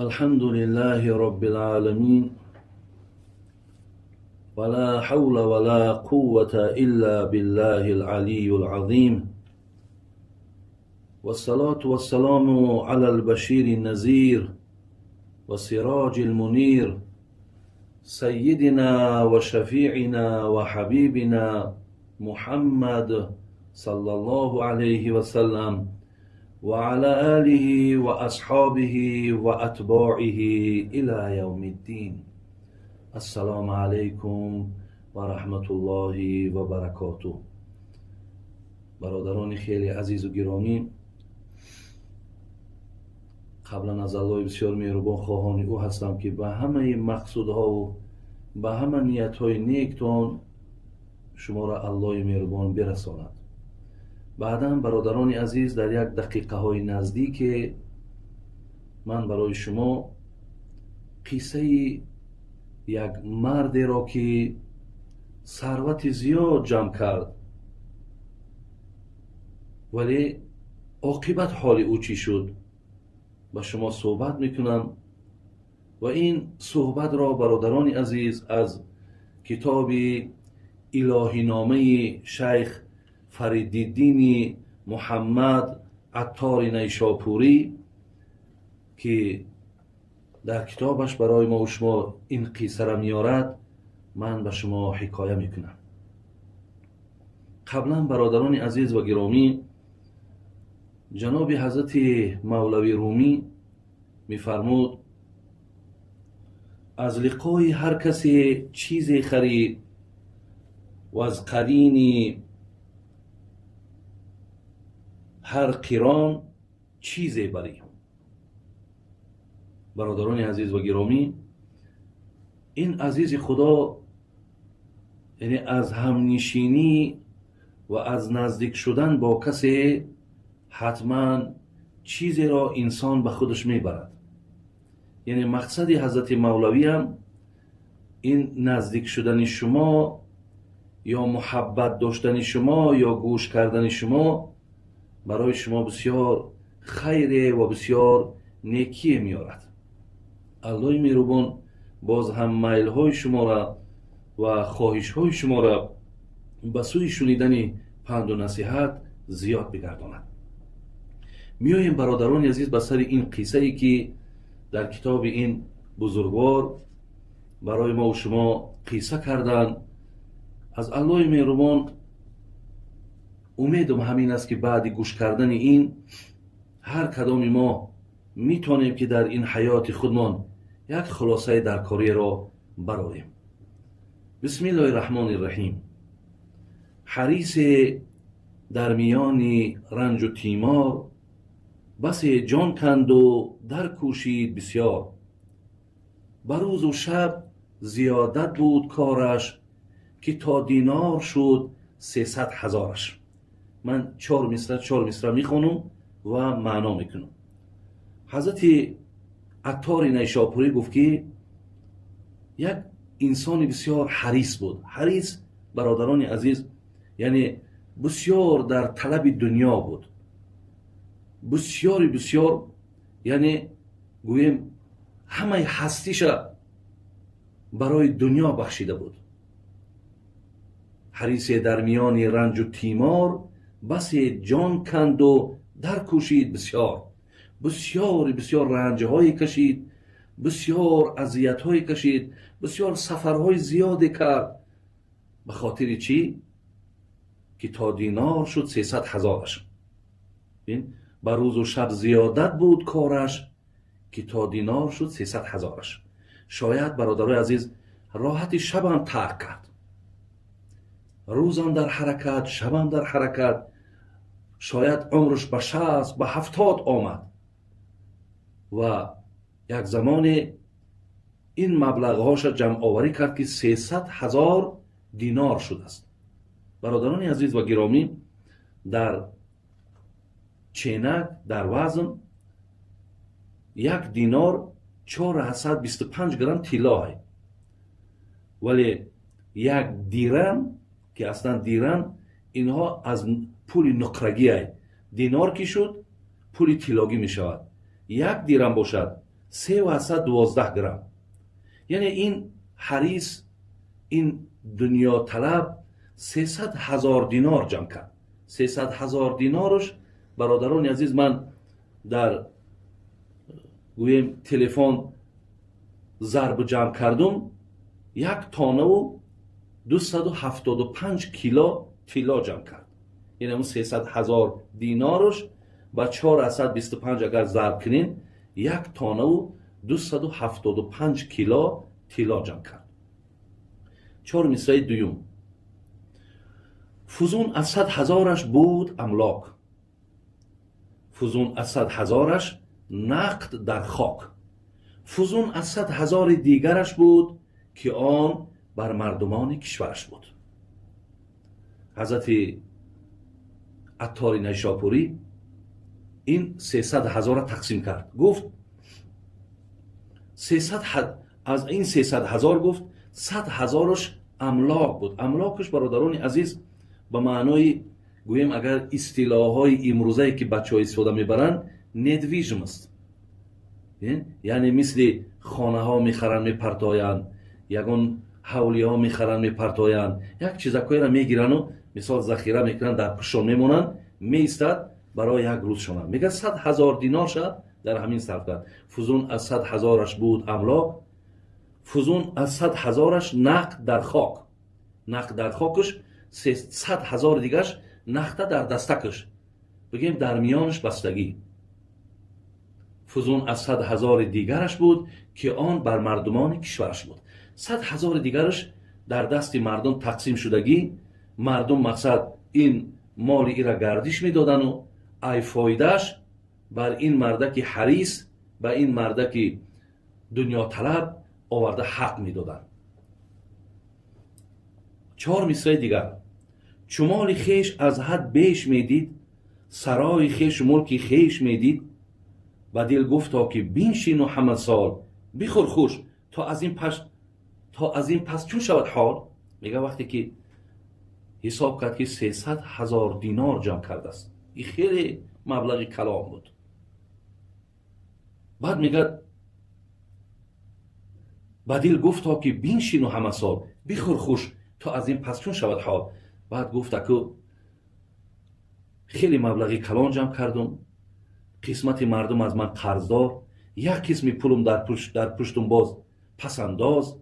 الحمد لله رب العالمين، ولا حول ولا قوة إلا بالله العلي العظيم، والصلاة والسلام على البشير النذير والسراج المنير، سيدنا وشفيعنا وحبيبنا محمد صلى الله عليه وسلم، وعلى آله وأصحابه وأتباعه إلى يوم الدين. السلام عليكم ورحمة الله وبركاته. Бародарони хеле азизу гиромӣ, қаблан аз Аллоҳи бисёр меҳрубон хоҳони ӯ ҳастам, ки ба ҳамаи мақсудҳову ба ҳама ниятҳои нектон шуморо Аллоҳи меҳрубон бирасонад. Баъдан, бародарони азиз, дар як дақиқаҳои наздике ман барои шумо қиссаи як мардеро, ки сарвати зиёд ҷамъ кард, вале оқибат ҳоли ӯ чӣ шуд, ба шумо суҳбат мекунам. Ва ин суҳбатро, бародарони азиз, аз китоби Илоҳиномаи шайх Фаридиддини Муҳаммад Аттори Найшопурӣ, ки дар китобаш барои мо шумо ин қиссаро меорад, ман ба шумо ҳикоя мекунам. Қаблан, бародарони азиз ва гиромӣ, ҷаноби ҳазрати Мавлавӣ Румӣ мефармуд: аз лиқои ҳар касе чизе харид ва аз қарини ҳар қирон чизе барӣ. Бародарони азиз ва гиромӣ, ин азизи Худо, яъне аз ҳамнишинӣ ва аз наздик шудан бо касе ҳатман чизеро инсон ба худаш мебарад. Яъне мақсади ҳазрати Мавлавиам ин наздик шудани шумо ё муҳаббат доштани шумо ё гӯш кардани шумо барои шумо бисёр хайре ва бисёр некие меорад. Аллоҳи меҳрубон боз ҳам майлҳои шуморо ва хоҳишҳои шуморо ба сӯи шунидани панду насиҳат зиёд бигардонад. Меоем, бародарони азиз, ба сари ин қиссае, ки дар китоби ин бузургвор барои мо шумо қисса карданд. Аз Аллоҳи меҳрубон умедам ҳамин аст, ки баъди гӯш кардани ин ҳар кадоми мо метавонем, ки дар ин ҳаёти худмон як хулосаи даркориро барорем. Бисмиллоҳи раҳмони раҳим. Ҳарисе дар миёни ранҷу тимор, басе ҷон канду даркӯшид бисёр. Ба рӯзу шаб зиёдат буд кораш, ки то динор шуд 300 ҳазораш. Ман чор мисра, чор мисра мехонам ва маъно мекунам. Ҳазрати Аттори Найшопурӣ гуфт, ки як инсони бисёр ҳарис буд. Ҳарис, бародарони азиз, яъне бисёр дар талаби дунё буд, бисёри бисёр, яъне гӯем, ҳамаи ҳастиша барои дунё бахшида буд. Ҳарисе дар миёни ранҷу тимор, басе ҷон канду даркӯшид бисёр. Бисёри бисёр ранҷҳое кашид, бисёр азиятҳое кашид, бисёр сафарҳои зиёде кард. Ба хотири чӣ? Ки то динор шуд 300 ҳазораш. Ба рӯзу шаб зиёдат буд кораш, ки то динор шуд 300 ҳазораш. Шояд, бародарои азиз, роҳати шабам тарк кард. Рӯзам дар ҳаракат, шабам дар ҳаракат. Шояд умраш ба 60, ба 70 омад ва як замоне ин маблағҳоша ҷамъоварӣ кард, ки 300 ҳазор динор шудааст. Бародарони азиз ва гиромӣ, дар ченак, дар вазн як динор 425 грамм тиллоҳе, вале як дирам, ки аслан дирам инҳо аз пули нуқрагиай, динор ки шуд, пули тиллогӣ мешавад, як дирам бошад. 3,12 грамм. Яъне ин ҳарис, ин дунёталаб 300 000 динор ҷамъ кард. 300 000 диноруш, бародарони азиз, ман дар гӯем телефон зарбу ҷамъ кардум, як тоннаву 275 кило тилло ҷамъ кард. Яъне он 300 000 диноруш ба 4,25 агар зарб кунем, як тоннаву 275 кило тилло ҷамъ кард. Чор мисраи дуюм: фузун аз 100 000-аш буд амлок, фузун аз 100 000-аш нақд дар хок, фузун аз 100 000-и дигараш буд, ки он бар мардумони кишвараш буд. Ҳазрати Аттори Найшопурӣ ин 300 000-ра тақсим кард. Гуфт, сесад аз ин 300 000, гуфт, 100 000-аш амлок буд. Амлокаш, бародарони азиз, ба маънои гӯем, агар истилоҳҳои имрӯзае ки бачаҳо истифода мебаранд, недвижимость, яъне мисли хонаҳо мехаранд, мепартоянд, ягон ҳавлиҳо мехаранд, мепартоянд, як чизакҳоеро мегирану мисол захира мекунанд, дар пуштшон мемонанд, меистад барои як рӯзшона. Мегӯяд, 100 000 динорша дар ҳамин сарф кард. Фузун аз 100 000-аш буд амлок, фузун аз 100 000-аш нақд дар хок. Нақд дар хокаш, 100 000 дигараш нақда дар дастакаш, бигем, дар миёнаш бастагӣ. Фузун аз 100 000-и дигараш буд, ки он бар мардумони кишвараш буд. 100 000-и дигараш дар дасти мардум тақсим шудагӣ. Мардум, мақсад, ин моли ира гардиш медодану ай фоидааш бар ин мардаки ҳарис, ба ин мардаки дунёталаб оварда ҳақ медоданд. Чор мисраи дигар: чу моли хеш аз ҳад беш медид, сарои хешу мулки хеш медид, ба дил гуфто, ки биншину ҳама сол бихӯр хуш, то аз ин пас чун шавад ҳол. Мега, вақте ки ҳисоб кард, ки 300 000 динор ҷамъ кардааст, ин хеле маблағи калон буд. Баъд мегӯяд, ба дил гуфто, ки биншину ҳама сол бихӯр хуш, то аз ин пас чун шавад ҳол. Баъд гуфт, аку хеле маблағи калон ҷамъ кардум, қисмати мардум аз ман қарздор, як қисми пулум дар пуштум боз пасандоз,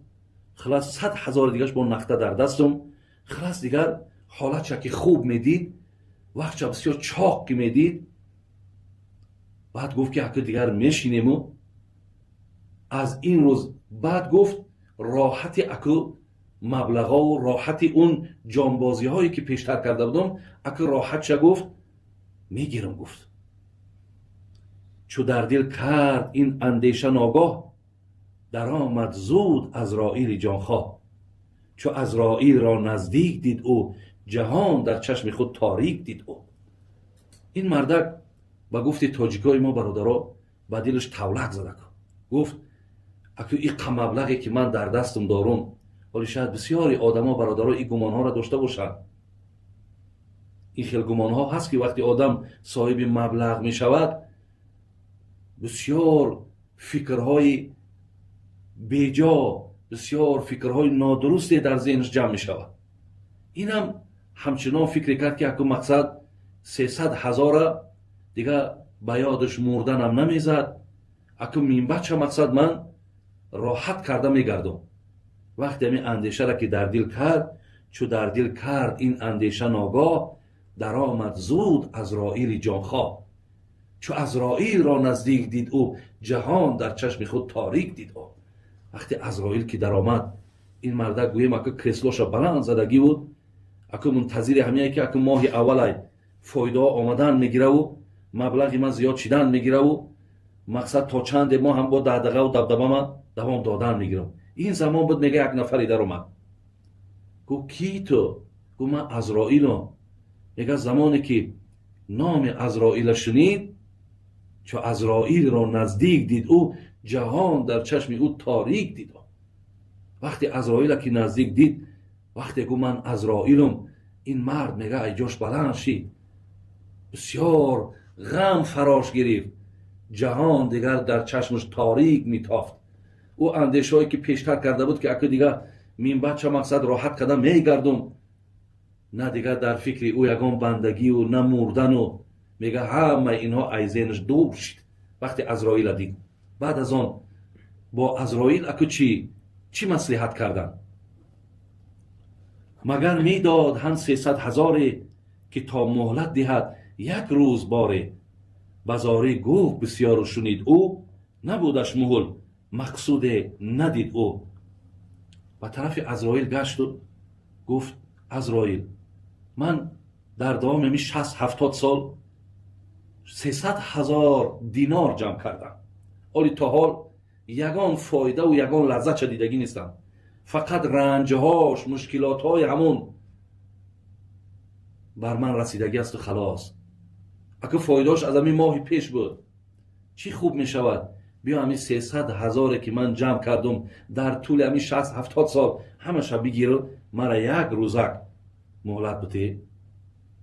хулас, 100 000-и дигаш бо нақда дар дастум. Хулас, дигар ҳолатша ки хуб медид, вақтша бисёр чоқ ки медид, баъд гуфт, ки аку дигар мешинему аз ин рӯз баъд, гуфт, роҳати аку маблағову роҳати он ҷонбозиҳое ки пештар карда будам, аку роҳатша, гуфт, мегирам. Гуфт, чу дар дил кард ин андеша ногоҳ, даромад зуд Азроили ҷонхоҳ. Чу Азроилро наздик дид ӯ, ҷаҳон дар чашми худ торик дид ӯ. Ин мардак, ба гуфти тоҷикои мо, бародаро, ба дилаш тавлак зада гуфт, аку иқа маблағе ки ман дар дастам дорум. Ҳоли шояд бисёри одамо, бародаро, ин гумонҳоро дошта бошанд. Ин хел гумонҳо ҳаст, ки вақте одам соҳиби маблағ мешавад, бисёр фикрҳои беҷо, бисёр фикрҳои нодурусте дар зеҳнаш ҷамъ мешавад. Инам ҳамчунон фикре кард, ки аку, мақсад, 300 000-а дига ба ёдаш мурданам намезад, аку минбача, мақсад, ман роҳат карда мегардум. Вақте ҳамин андешаро ки дар дил кард, чу дар дил кард ин андеша ногоҳ, даромад зуд Азроили ҷонхоҳ. Чу Азроилро наздик дид ӯ, ҷаҳон дар чашми худ торик дид ӯ. Вақте Азроил ки даромад, ин мардак, гӯем, аку креслоша баланд задагӣ буд, аку мунтазири ҳамяе, ки аку моҳи аввалай фоидаҳо омадан мегираву маблағи ман зиёд шидан мегираву, мақсад, то чанде мо ҳам бо дагдағаву дабдабама давом додан мегирам. Ин замон буд, мега, як нафаре даромад, гуфт: «Кӣ ту?» Гуфт: «Ман Азроилам». Мега, замоне ки номи Азроила шунид, чу Азроилро наздик дид ӯ, ҷаҳон дар чашми ӯ торик дид. Вақте Азроила ки наздик дид, вақте гуфт: «Ман Азроилум», ин мард, мега, ай ҷош баланд шид, бисёр ғам фарош гирифт. Ҷаҳон дигар дар чашмаш торик митофт. Ӯ андешаҳое ки пештар карда буд, ки аку дигар минбаъд ча мақсад роҳат карда мегардум, на дигар дар фикри ӯ ягон бандагию на мурдану, мега ҳамаи инҳо айзенаш дур шид вақте Азроила дид. Баъд аз он бо Азроил аку чӣ маслиҳат карданд? Магар медод ҳам 300 ҳазоре, ки то муҳлат диҳад як рӯз боре. Ба зорӣ гуфт бисёру шунид ӯ, набудаш муҳл мақсуде надид ӯ. Ба тарафи Азроил гашту гуфт: Азроил, ман дар давоми ҳамин 60-70 сол 300 ҳазор динор ҷамъ кардам. Оли то ҳол ягон фоидаву ягон лаззатша дидагӣ нестам. Фақат ранҷҳош, мушкилотҳои ҳамун бар ман расидагӣ асту халос. Аку фоидаош аз ҳамин моҳи пеш буд. Чӣ хуб мешавад? Биё ҳамин 300 ҳазоре ки ман ҷамъ кардум дар тӯли ҳамин 60-70 сол ҳамаша бигиру мара як рӯзак муҳлат бутӣ.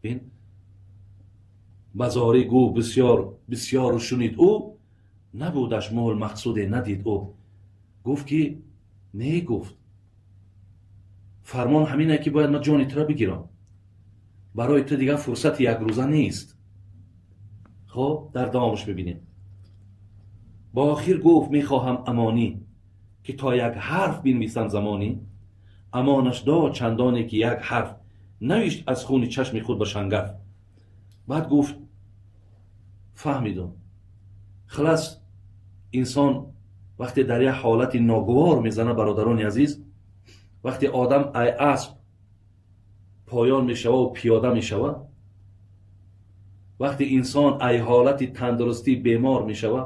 Бин, ба зорӣ гуфт бисёр бисёру шунид ӯ, набудаш муҳл мақсуде надид ӯ. Гуфт ки не, гуфт фармон ҳамине ки бояд ман ҷони тура бигирам, барои ту дигар фурсати якрӯза нест. Хоб, дар давомаш мебинем. Ба охир гуфт мехоҳам амонӣ, ки то як ҳарф бинависам замонӣ. Амонаш дод чандоне ки як ҳарф навишт аз хуни чашми худ ба шангаф. Баъд гуфт фаҳмидум, хилас инсон вақте дар як ҳолати ногувор мезана, бародарони азиз, вақте одам ай асп поён мешава ва пиёда мешава, вақте инсон ай ҳолати тандурустӣ бемор мешава,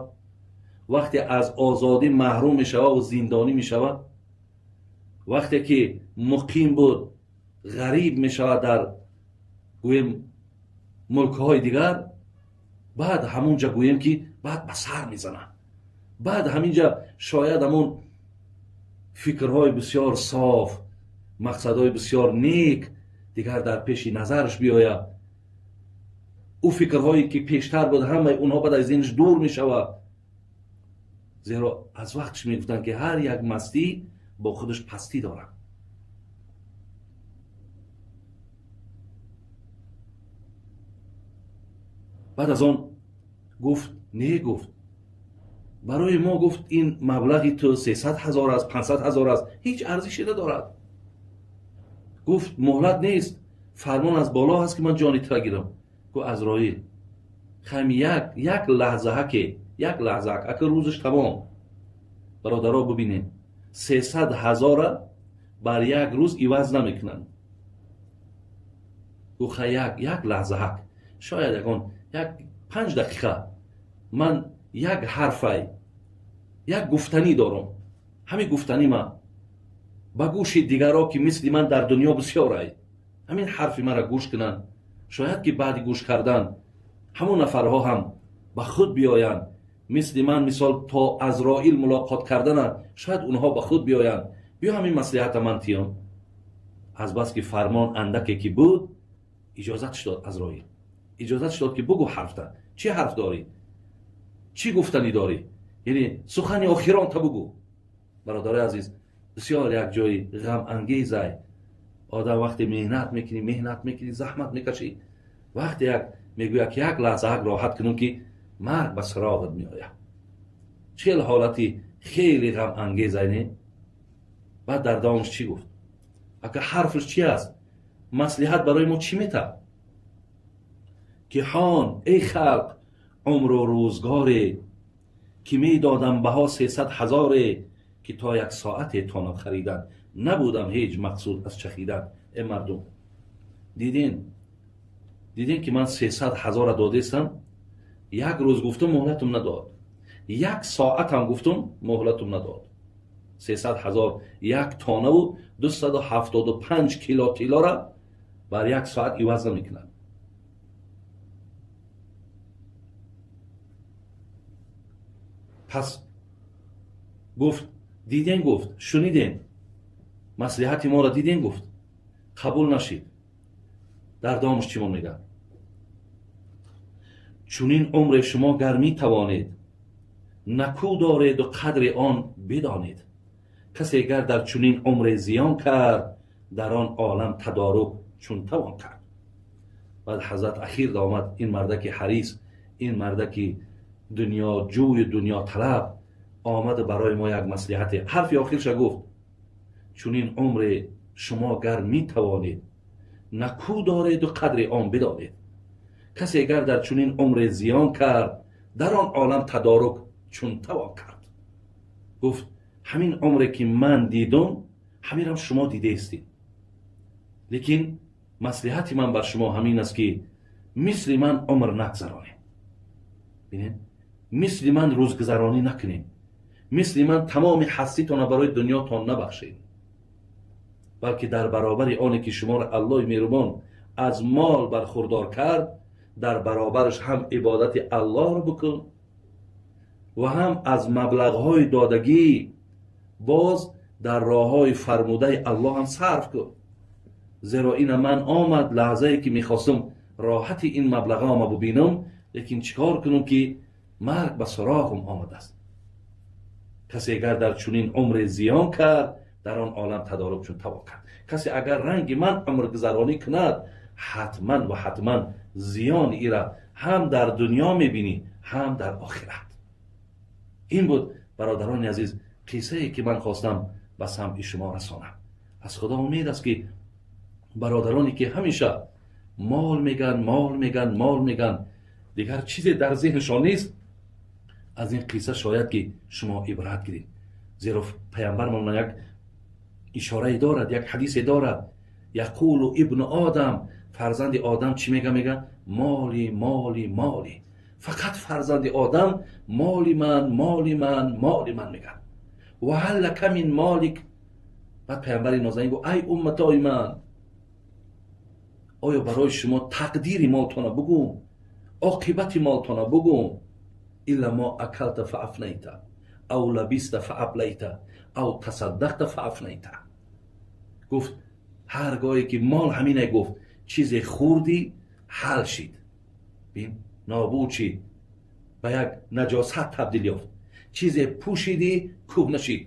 вақте аз озодӣ маҳрум мешава ва зиндонӣ мешава, вақте ки муқим буд ғариб мешава дар гӯем мулкҳои дигар, баъд ҳамунҷа гӯем ки баъд ба сар мезанад. Баъд ҳаминҷа шояд ҳамун фикрҳои бисёр соф, мақсадҳои бисёр нек дигар дар пеши назараш биёяд. Ӯ фикрҳое ки пештар буд ҳамаи онҳо баъд аз зеҳнаш дур мешавад. Зеро аз вақтш мегуфтанд ки ҳар як мастӣ бо худаш пастӣ дорад. Баъд аз он гуфт не, гуфт барои мо, гуфт ин маблағи ту 300 ҳазор аст, 500 ҳазор аст, ҳеҷ арзише надорад. Гуфт муҳлат нест, фармон аз боло ҳаст ки ман ҷони тура гирам. Гуфт Азроил, хам як лаҳзаҳаке, як лаҳза, ака рӯзаш тамом. Бародаро бибинед, 300 ҳазора бар як рӯз иваз намекунанд. Гуфт ха як лаҳзаҳак, шояд ягон як 5 дақиқа ман як ҳарфай, як гуфтанӣ дорам. Ҳамин гуфтанӣ ма ба гӯши дигаро ки мисли ман дар дунё бисёрай, ҳамин ҳарфи маро гӯш кунанд, шояд ки баъди гӯш кардан ҳамон нафарҳо ҳам ба худ биёянд, мисли ман мисол то Азроил мулоқот кардана шояд онҳо ба худ биёянд. Биё ҳамин маслиҳата ман тиём. Азбаски фармон андаке ки буд, иҷозатш дод Азроил, иҷозатш дод ки бугӯ ҳарфта, чӣ ҳарф дорӣ, чӣ гуфтанӣ дорӣ, яъне сухани охиронта бугӯ. Бародарои азиз, бисёр як ҷои ғамангезай. Одам вақте меҳнат мекунӣ, меҳнат мекунӣ, заҳмат мекашӣ, вақте як мегӯяд ки як лаҳза ак роҳат кунам ки марг ба сироғат меояд. Чел ҳолати хеле ғамангезай, не? Баъд дар давомаш чӣ гуфт? Ака ҳарфаш чи аст? Маслиҳат барои мо чӣ метаб? Ки ҳон эй халқ умру рӯзгоре, ки медодам баҳо 300 ҳазоре, ки то як соате тонам харидан, набудам ҳеҷ мақсуд аз чахидан. Э мардум, дидин ки ман 300 ҳазора додестам, як рӯз гуфтум муҳлатум надод, як соатам гуфтум муҳлатум надод. 300 ҳазор як тонаву 275 кило тиллора бар як соат иваз намекунад. Пас гуфт диден, гуфт шуниден, маслиҳати моро диден, гуфт қабул нашид. Дар давомаш чӣ мон мегӯяд? Чунин умре шумо гар метавонед, Наку дореду қадри он бидонед. Касе гар дар чунин умре зиён кард, дар он олам тадорук чун тавон кард. Баъд ҳазрат ахир омад, ин мардаки ҳарис, ин мардаки дунёҷӯю дунёталаб омад барои мо як маслиҳате. Ҳарфи охирша гуфт: чунин умре шумо гар метавонед, наку дореду қадри он бидонед. Касе гар дар чунин умре зиён кард, дар он олам тадорук чун тавон кард. Гуфт: ҳамин умре ки ман дидум, ҳаминам шумо дидаистед, лекин маслиҳати ман бар шумо ҳамин аст, ки мисли ман умр нагзаронед. Бинед, мисли ман рӯзгузаронӣ накунед, мисли ман тамоми ҳаститонро барои дунётон набахшед, балки дар баробари оне ки шуморо Аллоҳи меҳрубон аз мол бархурдор кард, дар баробараш ҳам ибодати Аллоҳро бикун ва ҳам аз маблағҳои додагӣ боз дар роҳҳои фармудаи Аллоҳ ҳам сарф кун. Зеро ина ман омад лаҳзае ки мехостам роҳати ин маблағҳома бубинам, лекин чӣ кор кунам, ки марг ба суроғам омадааст. Касе агар дар чунин умре зиён кард, дар он олам тадорук чун тавон кард. Касе агар ранги ман умргузаронӣ кунад, ҳатман ва ҳатман зиёни ира ҳам дар дунё мебинӣ, ҳам дар охират. Ин буд, бародарони азиз, қиссае ки ман хостам ба самъи шумо расонам. Аз Худо умед аст, ки бародароне ки ҳамеша мол меган, мол меган, мол меган, дигар чизе дар зеҳншон нест, аз ин қисса шояд ки шумо ибрат гиред. Зеро паямбармон як ишорае дорад, як ҳадисе дорад: يقول ابن آدم, фарзанди одам чӣ мега? Мега: مالي مالي مالي. Фақат фарзанди одам моли ман, моли ман, моли ман мегӯяд. وهل لك من مالك. Баъд паямбари нозанин гуфт: ай умматои ман, оё барои шумо тақдири молтона бугум, оқибати молтона бугум? إلا ما أكلت فأفنيت أو لبست فأبليت أو تصدقت فأفنيت. Гуфт, ҳар гоҳе ки мол ҳамине, гуфт, чизе хурдӣ, ҳал шид, бин, нобуд шид, ба як наҷосат табдил ёфт. Чизе пӯшидӣ, кӯҳна шид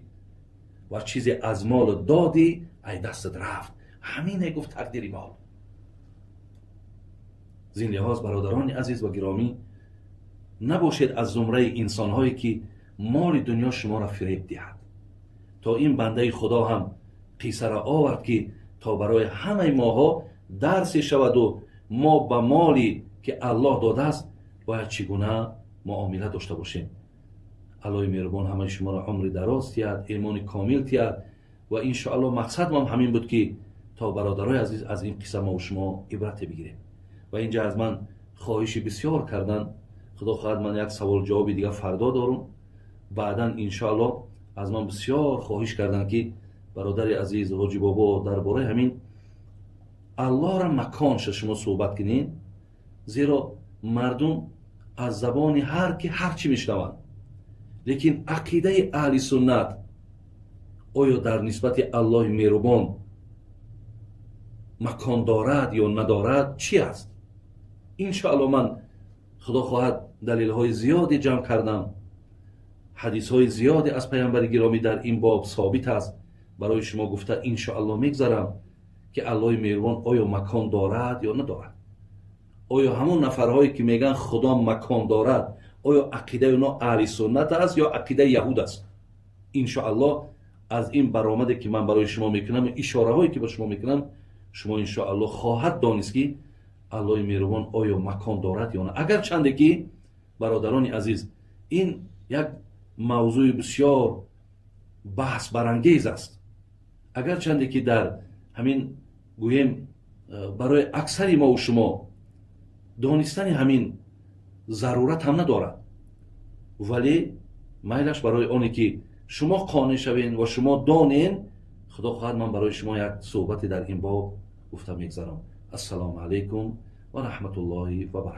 ва чизе аз мол додӣ, ай дастат рафт. Ҳамине, гуфт, тақдири мол. Зин лиҳоз, бародарони азиз ва гиромӣ, набошед аз зумраи инсонҳое ки моли дунё шуморо фиреб диҳад. То ин бандаи Худо ҳам қиссаро овард, ки то барои ҳамаи моҳо дарсе шаваду мо ба моле ки Аллоҳ додааст бояд чӣ гуна муомила дошта бошем. Аллоҳи меҳрубон ҳамаи шуморо умри дароз тиҳад, имони комил тиҳад. Ва иншоаллоҳ мақсадмам ҳамин буд, ки то бародарои азиз аз ин қисса мову шумо ибрате бигирем. Ва инҷа аз ман хоҳиши бисёр кардан. Худо хоҳад, ман як савол ҷавоби дигар фардо дорум. Баъдан, иншоаллоҳ, аз ман бисёр хоҳиш карданд, ки бародари азиз Ҳоҷи Бобо, дар бораи ҳамин Аллоҳра маконша шумо суҳбат кунед, зеро мардум аз забони ҳар ки ҳар чӣ мешунаванд, лекин ақидаи аҳли суннат оё дар нисбати Аллоҳи меҳрубон макон дорад ё надорад, чӣ аст? Иншоалло, ман, Худо хоҳад, далелҳои зиёде ҷамъ кардам, ҳадисҳои зиёде аз паямбари гиромӣ дар ин боб собит аст, барои шумо гуфта, иншоалло, мегзарам, ки Аллоҳи меҳрубон оё макон дорад ё надорад. Оё ҳамон нафарҳое ки мегӯянд Худо макон дорад, оё ақидаи оно аҳли суннат аст ё ақидаи яҳуд аст? Иншоалло, аз ин баромаде ки ман барои шумо мекунам, ишораҳое ки ба шумо мекунам, шумо, иншоалло, хоҳад донист, ки Аллоҳи меҳрубон оё макон дорад ё на. Агарчанде ки, бародарони азиз, ин як мавзӯи бисёр баҳсбарангез аст, агарчанде ки дар ҳамин гӯем барои аксари мову шумо донистани ҳамин зарурат ҳам надорад, вале майлаш, барои оне ки шумо қонеъ шавен ва шумо донен, Худо хоҳад, ман барои шумо як суҳбате дар ин боб гуфта мегзарам. Ассалому алайкум ва раҳматуллоҳи ва баракатуҳ.